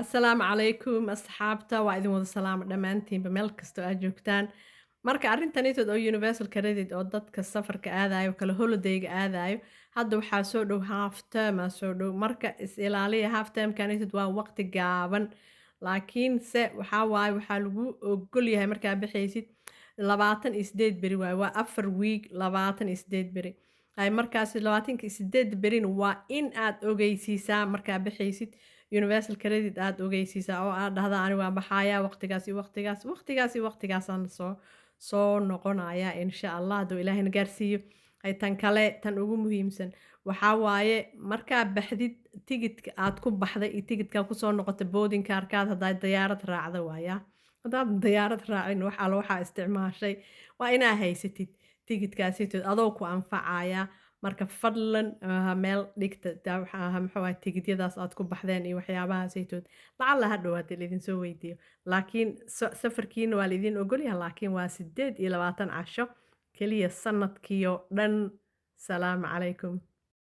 Assalaamu calaykum asxaabta, waa idin wada salaamo dhammaantiinba meel kastoo aad joogtaan. Marka arrintanitood oo Universal Credit oo dadka safarka aadayo kale, holidayga aadayo, hadda waxaa soo dhow half term aa soo dhow. Marka is ilaaliya, half termkanitood waa waqti gaaban, laakiinse waxaa waaye waxaa lagu ogol yahay markaa bixaysid 28 beri waaye, waa 4 week, 28 beri ay. Markaas 28 berina waa in aad ogeysiisaa markaa bixaysid, Universal Credit aad ogeysiisaa oo aad dhahdaa: "Ani waa baxayaa waqtigaas iyo waqtigaas, waqtigaas iyo waqtigaasaan soo noqonaya, insha Allah, hadduu Ilaahina gaarsiiyo." Ay tan kale, tan ugu muhiimsan waxaa waaye markaa baxdid, tigidka aad ku baxday iyo tigidkaa kusoo noqotay, boarding cardkaad, haddaad diyaarad raacda waaya. Haddaad diyaarad raacin, wax alla waxaa isticmaashay waa inaa haysatid tigidkaasitood adoo ku anfacaya. Marka fadlan meel dhigta muxuu ahay tigidyadaas aad ku baxdeen iyo waxyaabahaasaytood, lacalla hadhow haddii laidin soo weydiiyo. Laakiin safarkiina waa laidin ogolyahay, laakiin waa 28 casho keliya sanadkiio dhan. Salaamu calaykum.